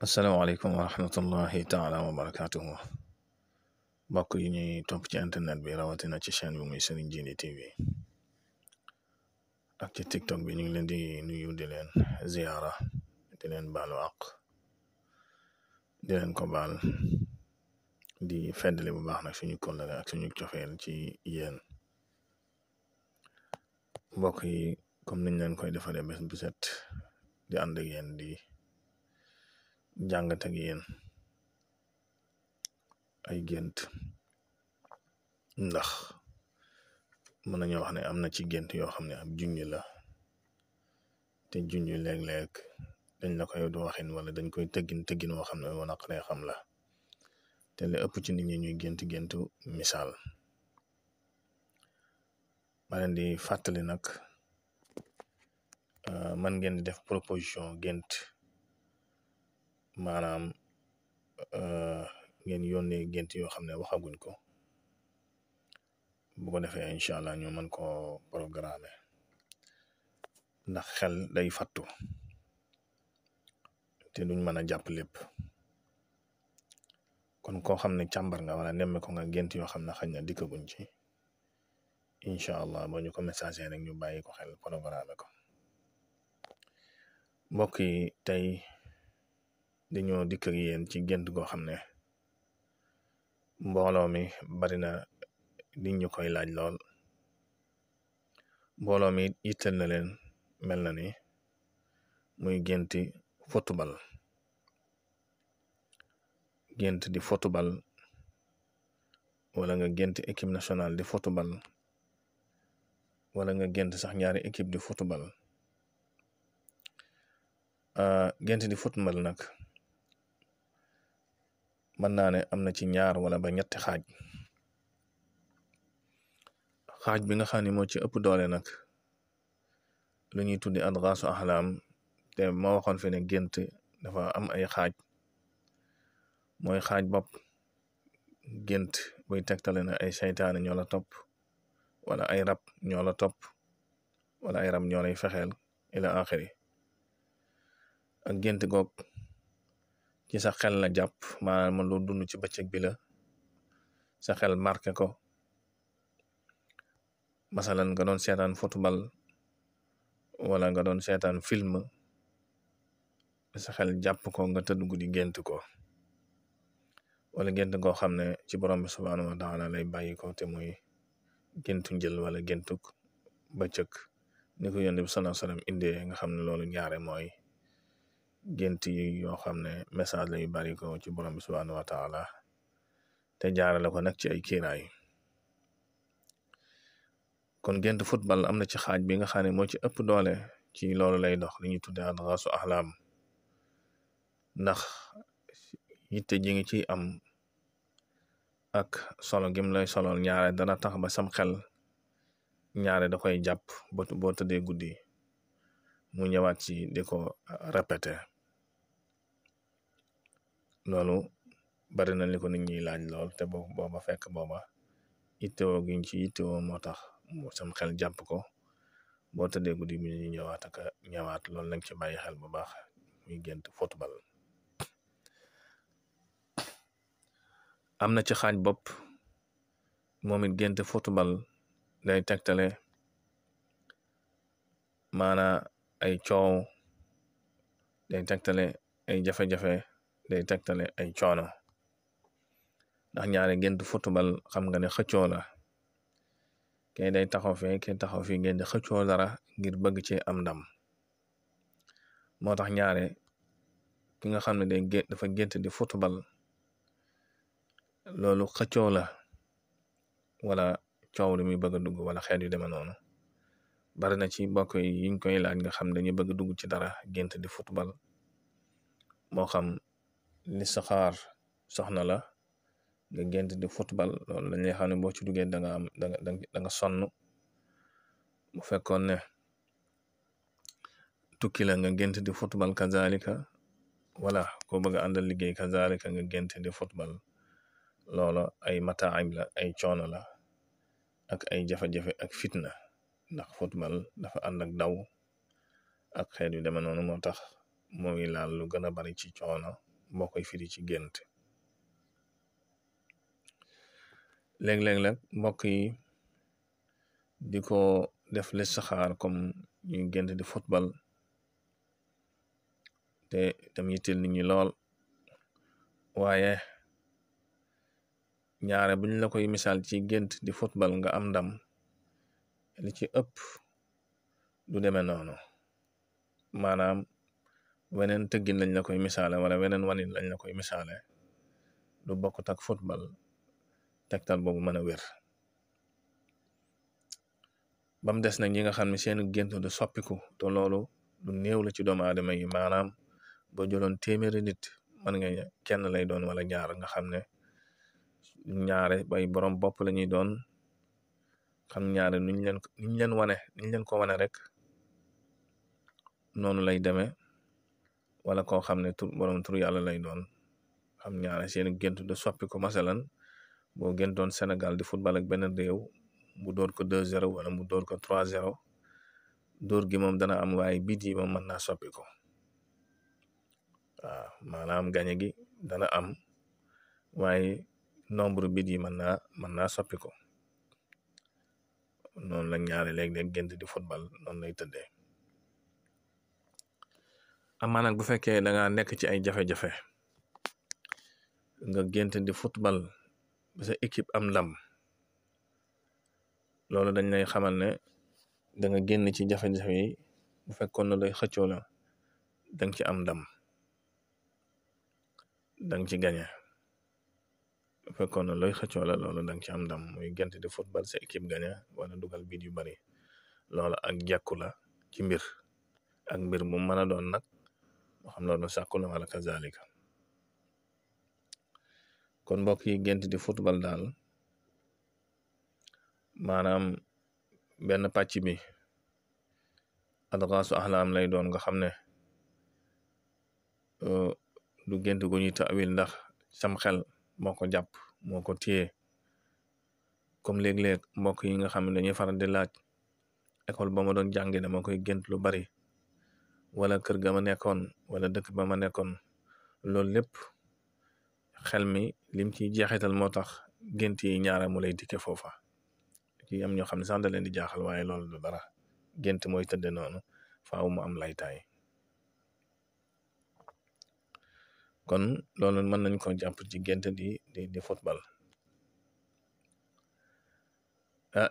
asalaamaaleykum wa rahmatullahi taala wa barakatuhu mbokk yi ñuy topp ci internet bi rawatina ci chaîne bi muy Serigne Djily TV ak ci TikTok bi ñu ngi leen di nuyu di leen ziyaara di leen baalu àq di leen ko baal di feddali bu baax nag suñu kóllëre ak suñu cofeel ci yéen mbokk yi comme niñ leen koy defaree bés bu set di ànd ak yéen di jàngat ak yéen ay gént ndax mën nañu wax ne am na ci gént yoo xam ne ab junj la te junj léeg-léeg dañ la koy du waxin wala dañ koy tëggin woo xam ne woo naqaree xam la te li ëpp ci nit ñi ñuy géntu misaal ma leen di fàttali nag man ngeen di def proposition gént maanaam ngeen yónnee gént yoo xam ne waxaguñ ko bu ko defee incha allah ñu mën koo programmer ndax xel day fattu te duñ mën a jàpp lépp kon koo xam ne càmbar nga wala nemme ko nga gént yoo xam ne xañ na dikkaguñ ci incha allah boo ñu ko message rek ñu bàyyi ko xel programmer ko mbokk yi tey dañoo dikk ak yéen ci gént goo xam ne mbooloo mi bari na nit ñu koy laaj lool mbooloo mi yittal na leen mel na ni muy génti football gént di football wala nga gént équipe nationale di football wala nga gént sax ñaari équipe di football gént di football nag mën naa ne am na ci ñaar wala ba ñetti xaaj bi nga xam ne moo ci ëpp doole nag lu ñuy tuddi adgaasu axlaam te moo waxoon fi ne gént dafa am ay xaaj mooy xaaj bopp gént buy tegtale na ay seytaane ñoo la topp wala ay rab ñoo la topp wala ay rab ñoo lay fexeel ila axiri ak gént goog ci sa xel la jàpp maanaam lu dund ci bëccëg bi la sa xel marqué ko masalan nga doon seetaan football wala nga doon seetaan film sa xel jàpp ko nga tëdd guddi gént ko wala gént goo xam ne ci borom bi subhaanahu wa taala lay bàyyi ko te muy géntu njël wala géntuk bëccëg ni ko yonent bi sallallahu alayhi wasallam indee nga xam ne loolu ñaare mooy gént yi yoo xam ne message lay bari ko ci borom bi subhaanahu wa taala te jaarale ko nag ci ay kiiraay kon gént football am na ci xaaj bi nga xam ne moo ci ëpp doole ci loolu lay dox li ñuy tudde adgaasu axlaam ndax yitte ji ngi ciy am ak solo gim lay solol ñaare dana tax ba sam xel ñaare da koy jàpp boo tëddee guddi mu ñëwaat ci di ko répété loolu bari na li ko nit ñi laaj lool te booba fekk booba yittewoo giñ ci yittewoo moo tax sam xel jàpp ko boo tëddee guddi mu ñu ñëwaat loolu lañ ci bàyyi xel bu baax muy gént football am na ci xaaj bopp moom it gént football day tegtale maana ay coow day tegtale ay jafe-jafe day tegtale ay coono ndax ñaare gént football xam nga ne xëccoo la kay day taxaw fee kay taxaw fii ngeen di xëccoo dara ngir bëgg ci am ndam moo tax ñaare ki nga xam ne dafa gént di football loolu xëccoo la wala coow li muy bëgg a dugg wala xeet yu demee noonu bari na ci mbokk yi yiñ koy laaj nga xam dañuy bëgg dugg ci dara gént di football moo xam listixaar soxna la nga gént di football loolu lañ lay xam ne boo ci duggee da nga sonn bu fekkoon ne tukki la nga gént di football kazalika wala ko bëgg a àndal liggéey kazalika nga gént di football loolo ay mataib la ay coono la ak ay jafe-jafe ak fitna ndax football dafa ànd ak daw ak xeet yu demee noonu moo tax mooy laal lu gën a bari ci coono boo koy firi ci gént. léeg-léeg nag mbokk yi di ko def listixaar comme ñuy gént di football te tam yitteel nit ñi lool, waaye ñaare buñ la koy misaal ci gént di football nga am ndam, li ci ëpp du demee noonu. maanaam weneen tëggin lañ la koy misaale wala weneen wanin lañ la koy misaale, du bokkut ak football tegtal boobu mën a wér. bam des nag ñi nga xam ne seenu gént du soppiku, te loolu lu néew la ci doomu aadama yi. maanaam boo jëloon téeméeri nit mën nga kenn lay doon wala ñaar nga xam ne ñaare bay borom bopp la ñuy doon, xam ñaare nuñ leen wane niñ leen ko wane rek noonu lay demee, wala koo xam ne borom tur yàlla lay doon, xam ñaare seen gént du soppiku. Masalan boo géntoon Sénégal di football ak benn réew mu dóor ko 2-0 wala mu dóor ko 3-0, dóor gi moom dana am, waaye bit yi moom mën naa soppiku. waaw maanaam gañe gi dana am, waaye nombre bit yi mën naa soppiku. noonu la ñaare léeg-léeg gént di football noonu lay tëddee. amaa nag bu fekkee da nga nekk ci ay jafe-jafe nga gént di football ba sa équipe am ndam, loolu dañ lay xamal ne da nga génn ci jafe-jafe yi. bu fekkoon na lay xëccoo la danga ci am ndam, danga ci gañe. bu fekkoon na looy xëccoo la loolu danga ci am ndam, muy gént di football sa équipe gañe wala dugal bit yu bari. loolu ak jàkku la ci mbir, ak mbir mu mën a doon nag moo xam loolu sàkku la wala kazalika. kon mbokk yi gént di football daal maanaam benn pàcc bi adgaasu axlaam lay doon, nga xam ne du gént gu ñuy tawil ndax sam xel moo ko jàpp moo ko téye. comme léeg-léeg mbokk yi nga xam ne dañuy faral di laaj école ba ma doon jànge dama koy gént lu bari, wala kër ga ma nekkoon wala dëkk ba ma nekkoon. loolu lépp xel mi lim ci jeexital moo tax gént yi ñaara mu lay dikke foofa. ci am ñoo xam ne sax da leen di jaaxal, waaye loolu du dara. gént mooy tëdde noonu, faaw mu am laytaay. kon loolu mën nañ ko jàpp ci gént di football.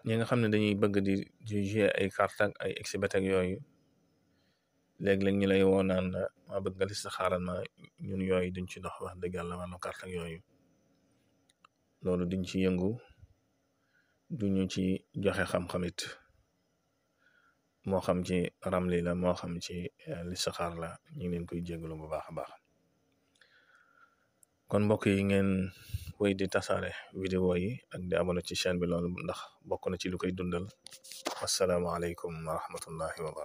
ñi nga xam ne dañuy bëgg di jouer ay carte ak ay exhibit ak yooyu, léeg-léeg ñu lay woo naan ma bëgg nga listixaaral ma, ñun yooyu duñ ci dox wax dëgg yàlla. wàllu carte ak yooyu loolu duñ ci yëngu, duñu ci joxe xam-xamit, moo xam ci ramli la moo xam ci listixaar la. ñu ngi leen koy jégalu bu baax a baax. kon mbokk yi ngeen wéy di tasaare vidéo yi ak di abonné ci chaîne bi, loolu ndax bokk na ci lu koy dundal. assalaamu aleykum wa rahmatullahi wa barakatuh.